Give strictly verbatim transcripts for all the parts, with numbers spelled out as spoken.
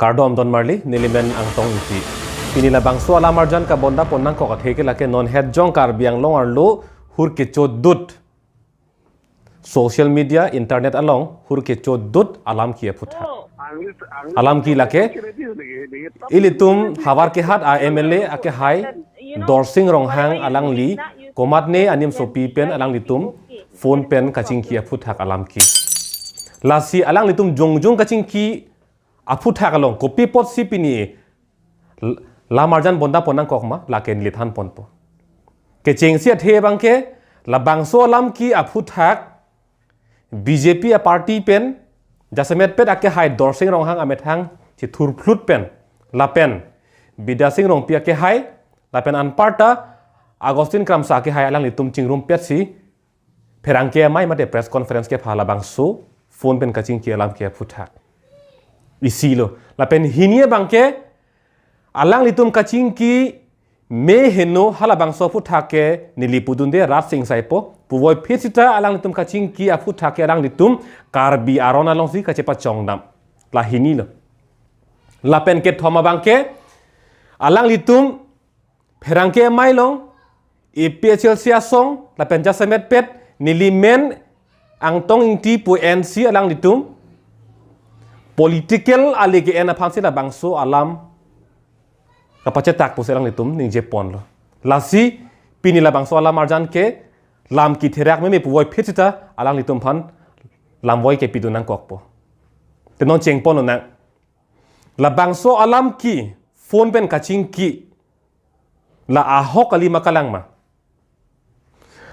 Kardom don marli, nelimen Angtong Ingti. Pini labangso alam arjan kabonda pon nangkok athe ke lake non het jong Karbi Anglong arlo hur kechodut. Social media, internet along hur kechodut alam ki aphuthak. Alam ki lake, ilitum Howraghat a M L A akehai Dorsing Ronghang alangli komatne animsopi pen alanglitum phone pen kachingki aphuthak alam ki. Lasi alanglitum jongjong kachingki aphuthak along kopi apotsi pini l-, lam arjan bonda pon nangkok ma, lake neli than ponpo. Kechengsi athe abangke, labangso alam ki aphuthak B J P a party pen, jasemet pet akehai Dorsing Ronghang amethang chithurphlut pen, lapen Bidya Sing Rongpi akehai, lapen anparta Augustine Kramsa akehai alanglitum chingrum petsi, pherangke amei mate press conference kepha labangso phone pen kachingki alam ki aphuthak. Isi lo. Lapen hini abangke alanglitum kachingki me heno halabangso aphuthak ke neli pudunde rat sing saipo. Puvoiphit sita alanglitum kachingki aphuthak ke alanglitum Karbi aron alongsi kachepachongdam. La hini lo. Lapen kethom abangke alanglitum pherangke amei along, A P H L C asong, lapen jasemet pet, nelimen Angtong Ingti pu ensi alanglitum political ali ke-en aphansi labangso alam kapachetak pusi alanglitum ningje ponlo. Lasi pini labangso alam arjan ke lam ki therak meme puvoiphit sita alanglitum aphan lamvoi kepidun nangkokpo. Te non cheng ponlo nang. Labangso alam ki phone pen kachingki la ahok kali ma kalang ma.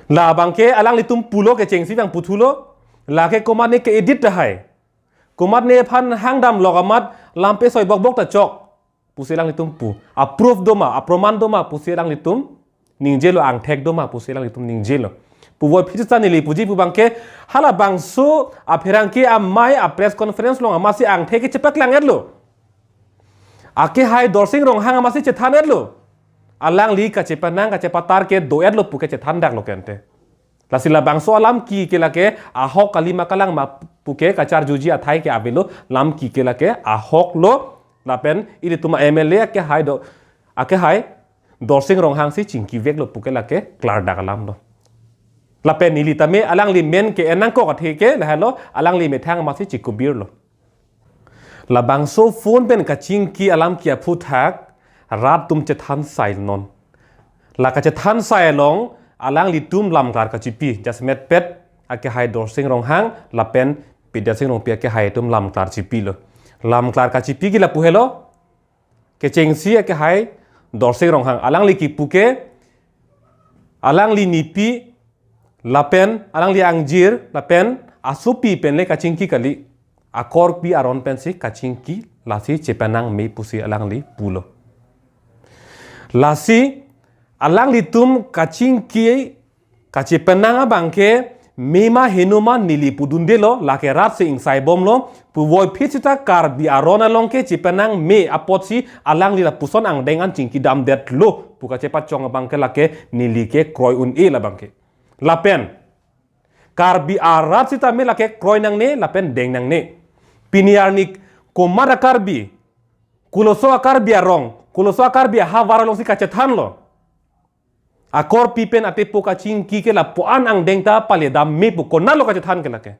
Labangke alanglitum pulo, kechengsi abang puthulo, lake komatne ke-edit tahai. Komatne aphan hangdam lok amat lampe soi bokbok ta chok pusi alanglitum pu. A proof do ma, a proman do ma pusi alanglitum ningjelo, angthek do ma pusi alanglitum ningjelo. Puvoiphit sita neli puji pu abangke halabangso apherangke amei a press conference along amatsi angthek kechepaklang-etlo. Akehai Dorsing Ronghang amatsi chethan-etlo. Alangli kachepanang kachepatar ke do-etlo puke chethan daklo kente. Lasi labangso alam ki ke lake ahok kali ma kalang ma puke kacharjuji athai ke avelo, lam ki ke lake ahok lo, lapen ilitum a M L A akehai do, akehai Dorsing Ronghang si chingki veklo puke lake klardak alam lo. Lapen neli tame alangli men ke-en nangkok athe ke lahelo, alangli methang amatsi chikubir lo. Labangso phone pen kachingki alam ki aphuthak rat atum chethan sai non. La kachethan sai along alanglitum lamklar kachipi, jasemet pet akehai Dorsing Ronghang lapen Bidya Sing Rongpi akehai atum lamklar chipilo. Lamklar kachipi ke lapu helo, kechengsi akehai Dorsing Ronghang alangli kipu ke, alangli nipi lapen alangli angjir lapen asopi pen le kachingki kali, akorpi aron pensi kachingki, lasi chepanang me pusi alangli pulo. Lasi alanglitum kachingki kachepanang abangke me ma heno ma neli pudundelo, lake rat si ingsaibomlo, puvoiphit sita Karbi aron along ke chepanang me apotsi alangli lapuson angdeng an chingki damdetlo pu kachepachong abangke lake neli ke kroi un-e labangke. Lapen Karbi arat sitame lake kroi nangne lapen deng nangne. Pini arni komat a Karbi, koloso a Karbi arong, koloso a Karbi ahavar alongsi kachethanlo, akorpi pen atepo kachingki ke lapu-an angdeng ta paledam me pu konatlo kachethan ke lake.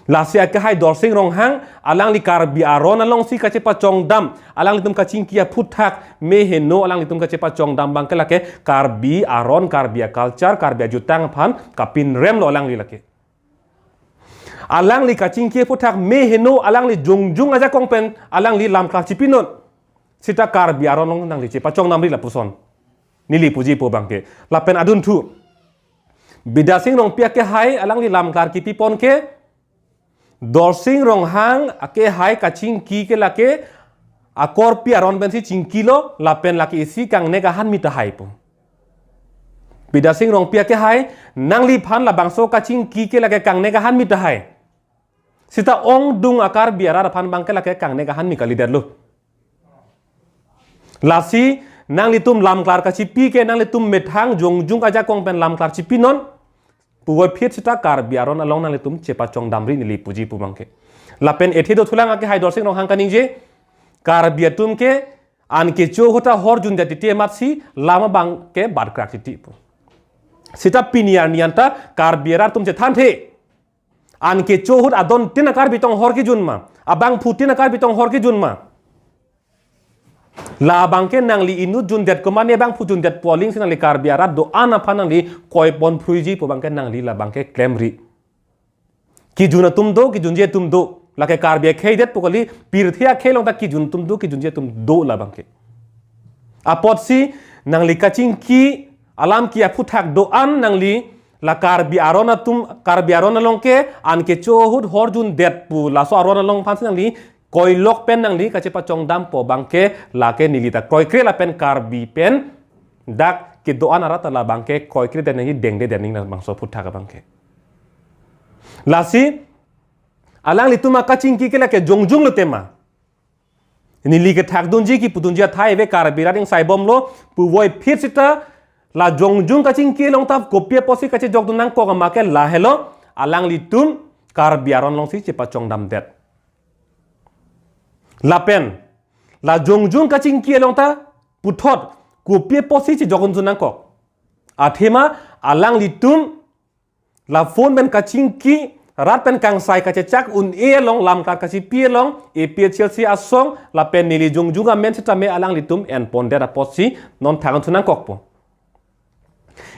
Lasi akehai Dorsing Ronghang alangli Karbi aron alongsi kachepachongdam, alanglitum kachingki aphuthak me heno alanglitum kachepachongdam abangke lake Karbi aron, Karbi a culture, Karbi ajutang aphan kapinremlo alangli lake. Alangli kachingki aphuthak me heno alangli jongjong ajakong pen alangli lamklar chipinon. Sita Karbi aron along nangli chepachongdamri lapuson. Neli puji pu abangke. Lapen adunthu, Bidya Sing Rongpi akehai alangli lamklar kipipon ke, Dorsing Ronghang akehai kachingki ke lake akorpi aron pensi chingkilo, lapen lake isi kangnek ahan mi tahai pu. Bidya Sing Rongpi akehai, nangliphan labangso kachingki ke lake kangnek ahan mi tahai. Sita ongdung a Karbi arat aphan abangke lake kangnek ahan mi kalidetlo. Lasi nanglitum lamklar kachipi ke nanglitum methang jongjong ajakong pen lamklar chipinon. Puvoiphit sita Karbi aron along nanglitum chepachongdamri neli puji pu abangke. Lapen ethe dothulang akehai Dorsing Ronghang kaningje, Karbi atum ke an kecho ahut ahor jundet titi amatsi lam abangke barkrak titi pu. Seta pini arni anta Karbi arat atum chethanthe. An kecho ahut adontin a-Karbi tong hor kejun ma, abangphutin a-Karbi tong hor kejun ma. La abangke nangli inut jundet komatne abangphu jundet pu alingsi nangli Karbi arat do-an aphan nangli koipon phruiji pu abangke nangli labangke klemri. Kejun atum do, kejunji atum do. Lake Karbi akhei det pu kali, pirthe akhei along ta kejun atum do, kejunji atum do labangke. Apotsi nangli kachingki alam ki aphuthak do-an nangli la Karbi aron atum, Karbi aron along ke an kecho ahut hor jundet pu laso aron along aphansi nangli koilok pen nangli kachepachongdam pu abangke lake neli ta kroikre lapen Karbi pen dak kedo-an arat ta labangke kroikre den nangji, dengde den nangji labangso aphuthak abangke. Lasi alanglitum akachingki ke lake jongjung lo tema. Neli kethakdunji kipudunji athai ave, Karbi arat ingsaibomlo, puvoiphit seta la jongjung kachingki along ta kopi apotsi kachejokdun nangkok ma ke lahelo, alanglitum Karbi aron alongsi chepachongdamdet. Lapen la jongjung kachingki along ta puthot kopi apotsi chejokdun nangkok. Athema alanglitum la phone pen kachingki, rat pen kangsai kachechak un-e along, lamklar kachipi along, A P H L C asong lapen neli jongjung amen sitame alanglitum enpondet apotsi non thang thu nangkokpo.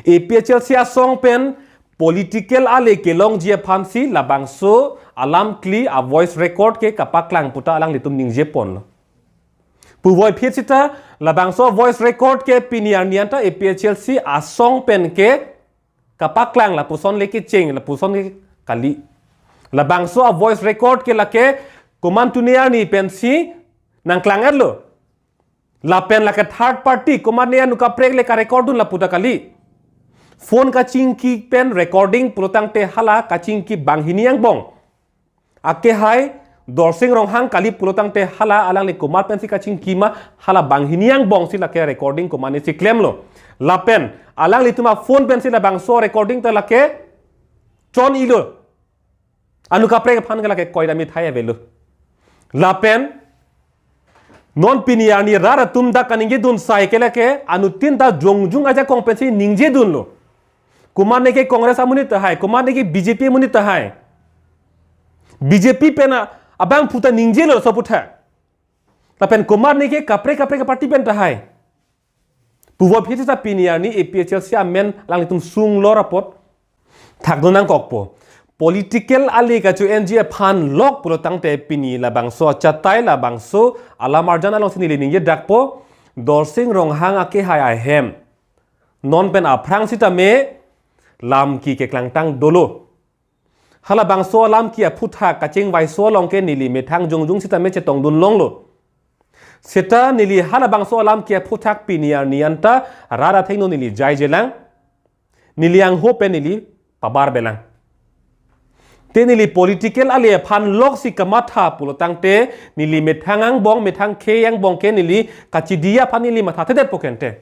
A P H L C asong pen political ale kelongji aphansi labangso alam kli a-voice record ke kapaklang puta alanglitum ningjeponlo. Puvoiphit seta labangso voice record ke pini arni anta A P H L C asong pen ke kapaklang, lapuson le kecheng, lapuson ke kali. Labangso a-voice record ke lake komantu ne arni pensi nangklang-etlo. Lapen lake third party, komatne anu kaprek le ka-record dun lapu ta kali. Phone kachingki pen recording pulotangte hala kachingki banghini angbong. Akehai Dorsing Ronghang kali pulotangte hala alangli komat pensi kachingki ma, hala banghini angbongsi lake recording komatnesi klemlo. Lapen alanglitum a-phone pensi labangso recording ta lake chon-ilo. Anu kaprek aphan ke lake koidam athai avelo. Lapen non pini arni rat atum dak kaningjedun sai ke lake anuttin ta jongjung ajakong pensi ningjedunlo. Komatne ke Congress amonit tahai, komatne ke B J P amonit tahai. B J P pen a-, abangphu ta ningjelo laso aphuthak. Lapen komatne ke kaprek kaprek party pen tahai. Puvoiphit seta pini arni A P H L C amen alanglitum sunglor apot thakdun nangkokpo. Political ale kacho-enji aphan lok pulotangte pini labangso achatai, labangso alam arjan alongsi neli ningjedakpo, Dorsing Ronghang akehai ahem non pen aphrang sitame lam ki keklangtang dolo. Halabangso alam ki aphuthak kachingvaiso along ke neli methang jongjung sitame chetongdun longlo. Seta neli halabangso alam ki aphuthak pini arni anta rat athengno neli jaijelang. Neli angho pen neli pabarbelang. Te neli political ale aphan loksi kamatha pulotangte neli methang angbong, methang khei angbong ke neli kachidi aphan neli mathathedetpo kente.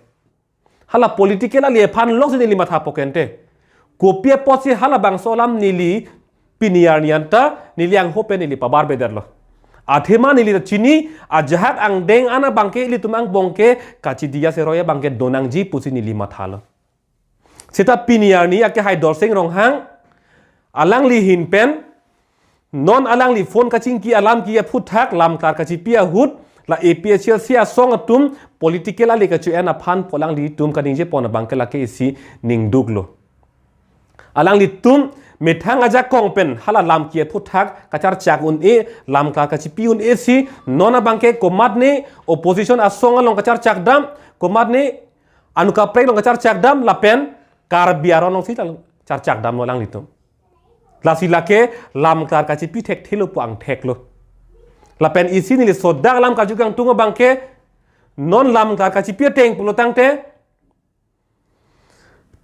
Hala political ale aphan loksi neli mathapo kente. Kopi apotsi halabangso alam neli pini arni anta neli angho pen neli pabarbedetlo. Athema neli ta chini, ajahak angdeng an abangke ilitum angbong ke kachidi aseroi abangke donangji pusi neli mathalo. Seta pini arni akehai Dorsing Ronghang alangli ahin pen non alangli phone kachingki alam ki aphuthak lamklar kachipi ahut la A P H L C asong atum political ale kacho-en aphan pu alanglitum kaningjepon abangke lake isi ningduklo. Alanglitum methang ajakong pen hala lam ki aphuthak kacharchak un-e, lamklar kachipi un-e si non abangke komatne opposition asong along kacharchakdam, komatne anu kaprek along kacharchakdam lapen Karbi aron alongsi charchakdamlo alanglitum. Lasi lake lamklar kachipi thekthelo pu angtheklo. Lapen isi neli sodak alam karju kangtung abangke non lamklar kachipi ateng pulotangte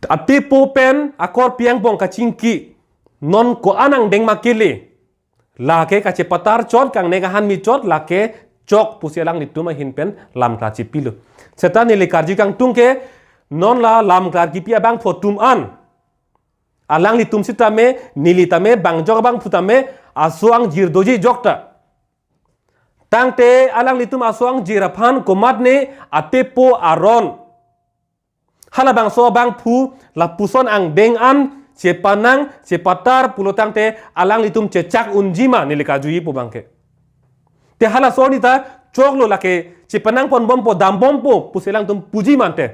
atepo pen akorpi angbong kachingki non ko-an angdeng ma kele. Lake kachepatar chot, kangnek ahan mi chot, lake chok pusi alanglitum ahin pen lamklar chipilo. Seta neli karju kangtung ke non la lamklar kipi abangphu atum an Alanglitum sitame, neli tame, bang jok bang phu tame, aso angjir doji jok ta. Tangte alanglitum aso angjir aphan komatne atepo aron, halabangso abangphu lapuson angdeng an chepanang chepatar pulo tangte alanglitum chechak unji ma neli karjuji pu abangke. Te halaso arni ta choklo lake chepanang ponbompo dambompo pusi alangtum puji mante.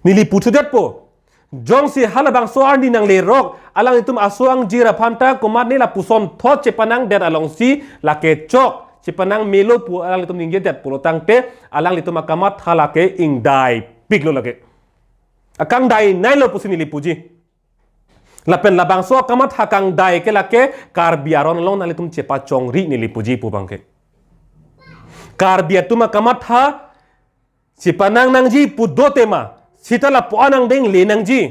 Neli puthudetpo. Jongsi halabangso arni nanglerok, alanglitum aso angjir aphan ta komatne lapuson thot chepanangdet alongsi lake chok chepanang melo pu alanglitum ningjedet pulo tangte alanglitum akamatha lake ingdaipiklo lake. Akangdainailo pusi neli puji. Lapen labangso akamatha kangdai ke lake Karbi aron along nanglitum chepachongri neli puji pu abangke. Karbi atum akamatha chepanang nangji pu do tema, sita lapu-an angdeng le nangji.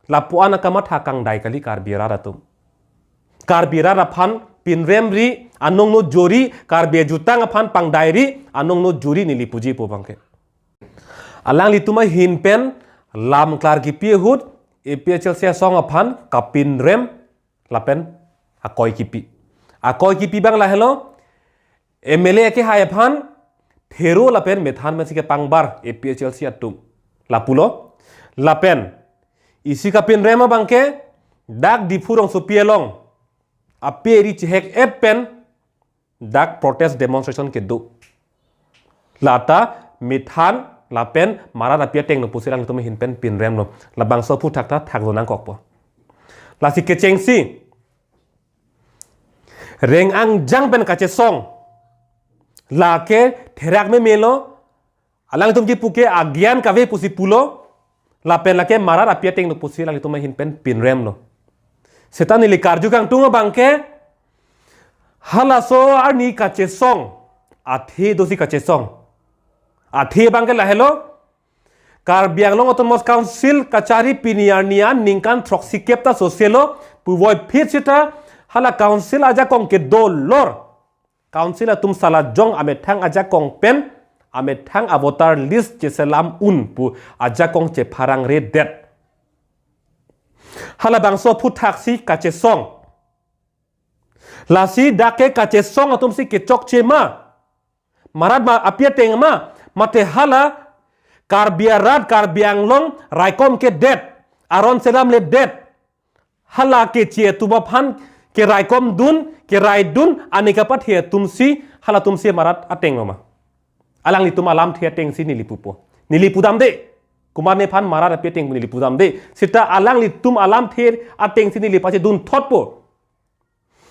Lapu-an akamatha kangdai kali Karbi arat atum. Karbi arat aphan pinremri, anong no jori, Karbi ajutang aphan pangdairi, anong no jori neli puji pu abangke. Alanglitum ahin pen lam klar kipi ahut, A P H L C asong aphan kapinrem lapen akoi kipi. Akoi kipi abang lahelo, M L A akehai aphan thero lapen methan pensi kepangbar A P H L C atum. Lapulo, lapen isi kapinrem abangke dak Diphu rongsopi along ape ri chehek-et pen dak protest demonstration kedo. Lata methan lapen marat api atengno pusi alanglitum ahin pen pinremlo. Labangso aphuthak ta thakdun nangkokpo. Lasi kechengsi reng angjang pen kachesong, lake therak memelo, alangtum kipu ke agyan kave pusi pulo, lapen lake marat api atengno pusi alanglitum ahin pen pinremlo. Seta neli karju kangtung abangke, halaso arni kachesong, athe dosi kachesong. Athe abangke lahelo, Karbi Anglong Autonomous Council kachari pini arni an ningkan throksi kep ta soselo, puvoiphit sita hala council ajakong kedolor. Council atum salajong amethang ajakong pen, amethang avoter list cheselam un pu ajakong chepharangredet. Halabangso aphuthaksi kachesong. Lasi dak ke kachesong atumsi kechokche ma. Marat ma api ateng ma, mate hala Karbi arat, Karbi Anglong raikom kedet, aron selamledet. Hala keche atum aphan keraikomdun, keraidun, ani kapathe atumsi, halatumsi marat atenglo ma. Alanglitum alamthe atengsi neli pupo. Neli pudamde. Komatne aphan marat api ateng neli pudamde. Sita alanglitum alamthe atengsi neli pachedun thotpo.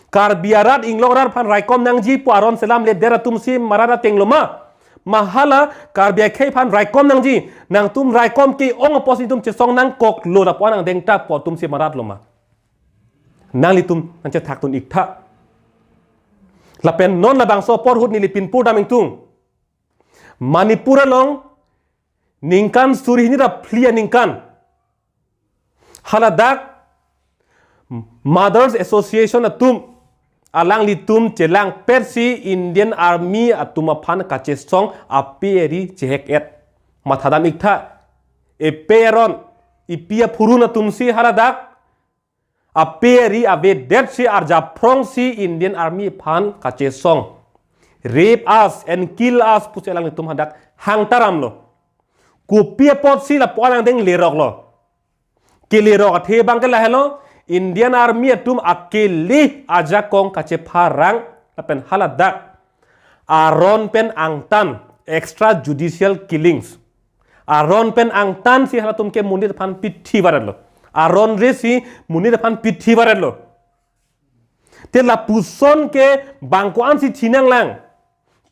Karbi arat, Inglong arat aphan raikom nangji pu aron selamledet atumsi marat atenglo ma. Ma hala Karbi akhei aphan raikom nangji. Nangtum raikom ke-ong apotsi netum chesong nangkoklo, lapu-an angdeng ta pu atumsi maratlo ma. Nanglitum nangchethakdun iktha. Lapen non labangso apor ahut neli pinpur dam ingtung. Manipur along ningkan suri hini ra phli aningkan haladak Mothers Association atum alanglitum chelangpetsi Indian Army atum aphan kachesong ape ri chehek-et. Mathadam iktha, epe aron, epi aphurun atumsi haladak ape ri avedetsi arjaphrongsi Indian Army aphan kachesong. Rape us and kill us pusi alanglitum hadak hangtaramlo. Kopi apotsi lapu-an angdeng leroklo. Kelerok athe abangke lahelo, Indian Army atum akele ajakong kachepharang lapen haladak aron pen angtan, extrajudicial killings. Aron pen angtansi halatum ke monit aphan pithi varetlo. Aron resi monit aphan pithi varetlo. Te lapuson ke bang ko-ansi thinanglang.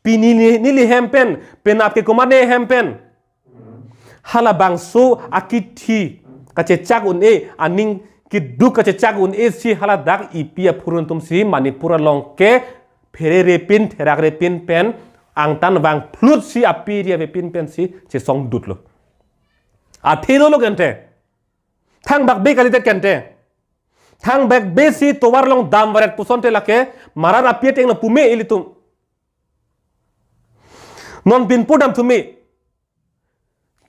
Pini ni, neli hem pen, penap ke komatne hem pen. Halabangso akithi kachechak un-e, aning keduk kachechak un-esi haladak epi aphurun atumsi Manipur along ke phererepin, therakrepin pen, angtan vangphlutsi ape ri avepin pensi chesongdutlo. Athe dolo kente. Thangbak be kalidet kente. Thangbak besi tovar along dam varet pusonte lake marat api atenglo pume ilitum. Non pinpur damthume.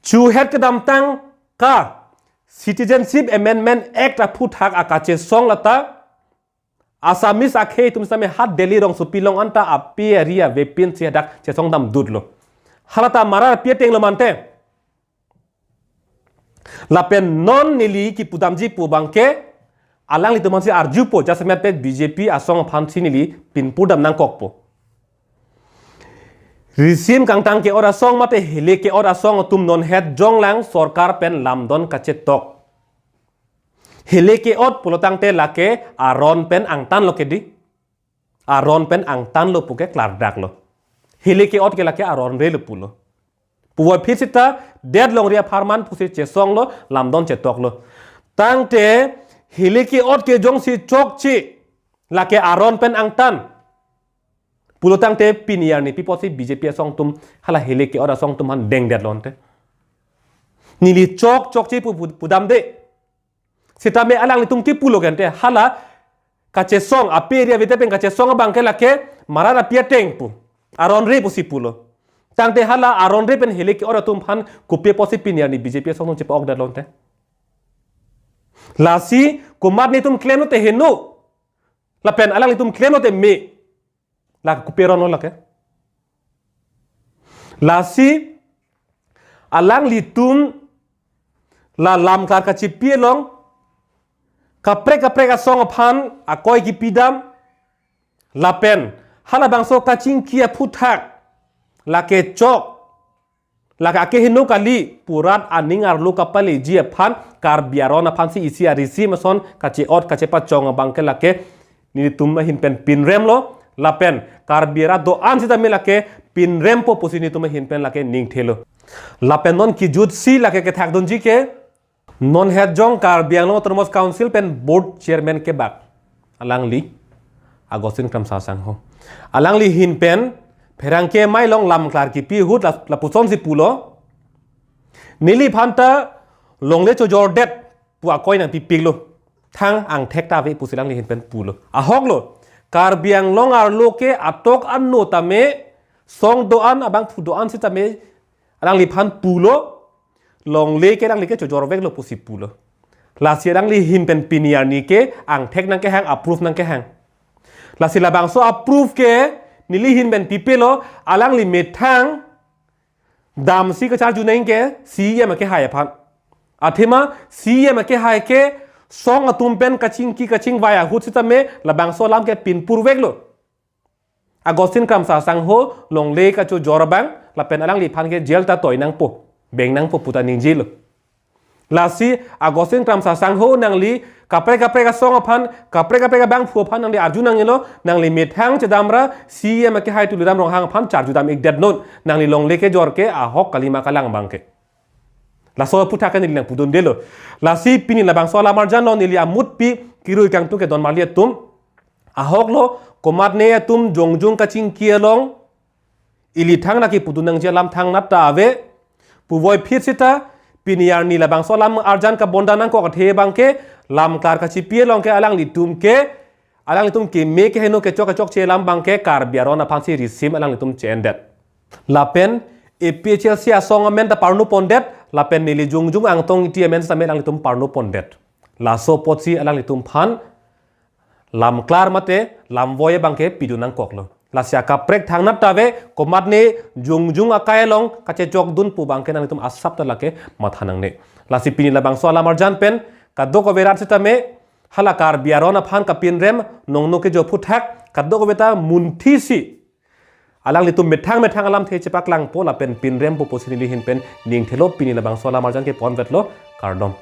Chuhet kedamtang ka Citizenship Amendment Act aphuthak akachesong lata Assamese akhei atum sitame ha Delhi rongsopi along anta ape ari avepin si hadak chesong dam dutlo. Halata marar pi atenglo mante. Lapen non neli kipudamji pu abangke alanglitum aphansi arjupo, jasemet pen B J P asong aphansi neli pinpudam nangkokpo. Risim kangtang ke-ot asong mate hile ke-ot asong atum non het jonglang sorkar pen lamdon kachetok. Hile ke-ot pulo tangte lake aron pen angtan lo ke di. Aron pen angtan lo puke klardaklo. Hile ke-ot ke lake aron relo pulo. Puvoiphit sita det longri apharman pusi chesonglo, lamdon chetoklo. Tangte hile ke-ot ke jongsi chokche lake aron pen angtan pulo tangte pini arni pi apotsi B J P asong atum hala hile ke-ot asong atum aphan dengdetlo ante. Neli chok chokche pu, pu, pudamde. Sitame alanglitum kipulo ke ante hala kachesong ape ari avete pen kachesong abangke lake marar pi ateng pu. Aron re pusi pulo. Tangte hala aron re pen hile ke-ot atum aphan kopi apotsi pini arni B J P asong atum chepa-okdetlo ante. Lasi komatne atum klemlote heno. Lapen alanglitum klemlote me. La kopi aronlo lake. Lasi alanglitum la lamklar kachipi along kaprek kaprek asong aphan akoi kipidam lapen halabangso kachingki aphuthak lake chok, lake akeheno kali pu rat aning arlo kapaleji aphan Karbi aron aphansi isi arisim ason kache-ot kachepachong abangke lake nelitum ahin pen pinremlo lapen Karbi arat do-an sitame lake pinrempo pusi nelitum ahin pen lake ningthelo. Lapen non kijutsi lake kethakdunji ke non het jong Karbi Anglong Autonomous Council pen board chairman kebak alangli Augustine Kramsa Sangho. Alangli ahin pen pherangke amei along lamklar kipi ahut la, lapusonsi pulo. Neliphan ta longle chojordet pu akoi nangpipiklo. Thang angthek ta ave pusi alangli ahin pen pulo. Ahoklo. Karbi Anglong arlo ke atok ano tame song do-an abangphu do-an sitame alangliphan pulo. Longle ke alangli ke chojorveklo pusi pulo. Lasi alangli ahin pen pini arni ke angthek nangkehang, approve nangkehang. Lasi labangso approve ke neli ahin pen pipelo, alangli methang damsi kacharju nang ke C E M akehai aphan. Athema C E M akehai ke song atum pen kachingki kachingvai ahut sitame labangso alam ke pinpurveklo. Augustine Kramsa Sangho longle kachojor abang lapen alangliphan ke jail ta toi nangpo, beng nangpo puta ningjelo. Lasi Augustine Kramsa Sangho nangli kaprek kaprek asong aphan, kaprek kaprek abangphu aphan nangli arju nangnelo, nangli methang chedamra C E M akehai Tuliram Ronghang aphan charjudam-ikdetnon, nangli longle kejor ke ahok kalima kalang abangke. Laso aphuthak ke neli nangpudundelo. Lasi pini labangso alam arjan along neli amutpi kirui kangtung kedon marli atum. Ahoklo, komatne atum jongjung kachingki along ili thang nangkipudun nangji alam thangnat ta ave. Puvoiphit sita pini arni labangso alam arjan kabonda nangkok athe abangke lamklar kachipi along ke alanglitum ke, alanglitum keme keheno kechok kechokche alam abangke Karbi aron aphansi risim alanglitum che-endet. Lapen A P H L C asong amen ta parnu pondet, lapen neli jongjung Angtong Ingti amen sitame alanglitum parnu pondet. Laso apotsi alanglitum aphan lamklar mate lamvoi abangke pidun nangkoklo. Lasi akaprek thangnat ta ave, komatne jongjung akai along kachechokdun pu abangke nanglitum asap ta lake matha nangne. Lasi pini labangso alam arjan pen kadokave rat sitame hala Karbi aron aphan kapinrem nongno kejo aphuthak kadokave ta munthisi alanglitum methang methang alamthe chepaklangpo lapen pinrempo pusi neli ahin pen ningthelo. Pini labangso alam arjan ke ponvetlo, kardom.